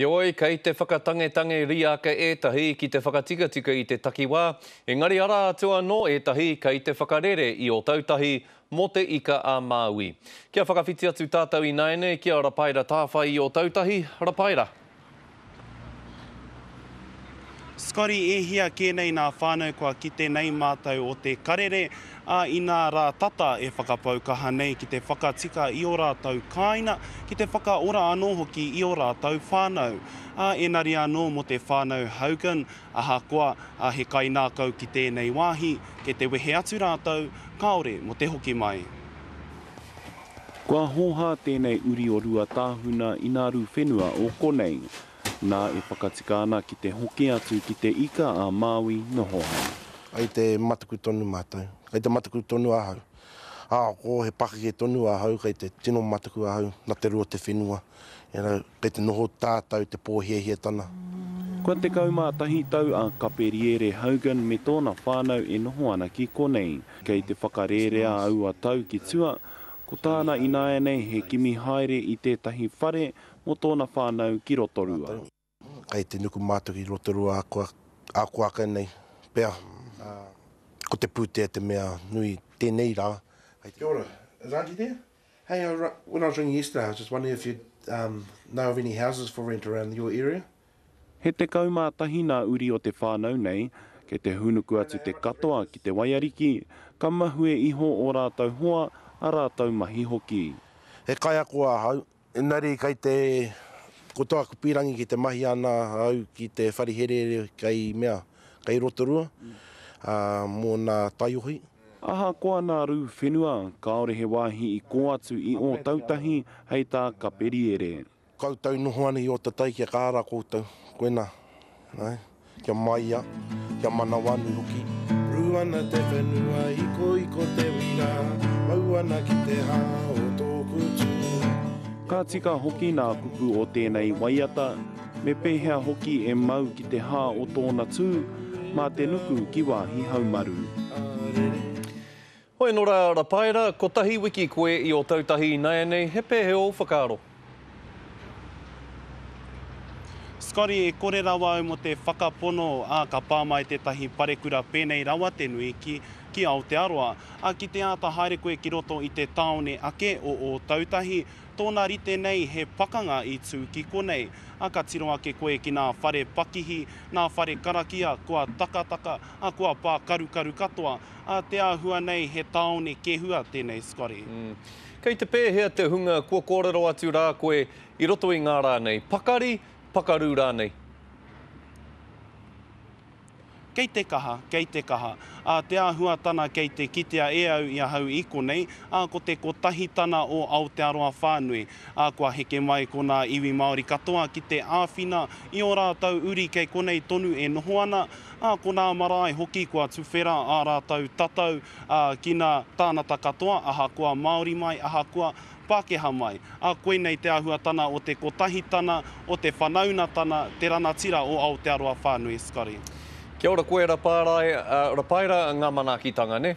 Heoi, kei te whakatangetange riaka ētahi ki te whakatikatika i te takiwā, engari arā atu anō ētahi kei te whakarere i Ōtautahi mō te Ika a Māui. Kia whakawhiti atu tātou ināianei ki a Rapaira Tāwhai i Ōtautahi. Rapaira. Scotty, e hia kē nei nā whānau kua kite nei mātou o te karere, ā, inā rā tata e whakapau kaha nei ki te whakatika i ō rātou kāina, ki te whakaora anō hoki i ō rātou whānau. Ā, enari anō mō te whānau Hogan, ahakoa, ā, he kainākau ki tēnei wāhi, kei te wehe atu rātou, kāore mō te hoki mai. Kua hōhā tēnei uri o Ruatāhuna i nā rū whenua o konei. Nā e whakatika ana ki te hoki atu ki te Ika a Māui noho ai. Kei te mataku tonu mātou. Kei te mataku tonu ahau. Ahakoa he pakeke tonu ahau, kei te tino mataku ahau na te rua te whenua. Kei te noho tātou te pōhiahiatana. Kua 11 tau a Kaperiere Hogan me tōna whānau e noho ana ki konei. Kei te whakarērea aua tau ki tua, ko tāna ināianei he kimi haere i tētahi whare mō tōna whānau ki Rotorua. Kei te nuku mātou ki Rotorua ako ake nei pea. Ko te pūtea te mea nui tēnei rā. Kia ora, is Auntie there? Hey, I, when I was ringing yesterday, I was just wondering if you um, know of any houses for rent around your area? He 11 nā uri o te whānau nei, kei te hūnuku atu te katoa ki te waiariki, ka mahue iho ō rātou hoa, ā rātou mahi hoki. He kaiako ahau, Engari kei te, ko tāku pīrangi ki te mahi ana au ki te whare herehere kei mea, kei Rotorua, ā, mō nā taiohi. Ahakoa nā rū whenua, kāore he wāhi i kō atu i Ōtautahi, hei tā Kaperiere. Koutou noho ana i Ōtatai kia kaha rā koutou, koinā. Āe, kia māia, kia manawanui hoki. Rū ana te whenua, ikoiko te uira, mau ana ki te hā o tōku tū. Ka tika hoki nā kupu o tēnei waiata, me pēhea hoki e mau ki te hā o tōna tū, mā te nuku ki wāhi haumaru. Hoi anō rā, Rapaera, kotahi wiki koe i Ōtautahi inaianei, he pēhea ō whakaaro? Scotty, e kore rawa au mō te whakapono, ā, ka pā mai tētahi parekura pēnei rawa te nui ki, ki Aotearoa. Ā, ki te āta haere koe ki roto i te tāone ake o Ōtautahi, tōna rite nei he pakanga i tū ki konei. Ā, ka tiro ake koe ki nā whare pakihi, nā whare karakia, kua takataka, ā, kua pākarukaru katoa, Ā, te āhua nei he tāone kehua tēnei Scotty. Kei te pēhea te hunga kua kōrero atu rā koe i roto i ngā rā nei? Pakari, pakaru rānei? Kei te kaha, kei te kaha. Ā, te āhuatana kei te kitea e au i ahau i konei, ā, ko te kotahitana o Aotearoa whānui. Ā, kua heke mai ko nā iwi Māori katoa ki te āwhina i ō rātou uri kei konei tonu e noho ana, Ā, ko nā marae hoki kua tuwhera ā rātou tatau, ā, ki nā tānata katoa, ahakoa Māori mai, ahakoa Pākehā mai. Ā, koinei te āhuatana o te kotahitana, o te whanaunatana, te ranatira o Aotearoa whānui, Scotty. Kia ora koe Raparai, Rapaira ngā manaakitanga, nē?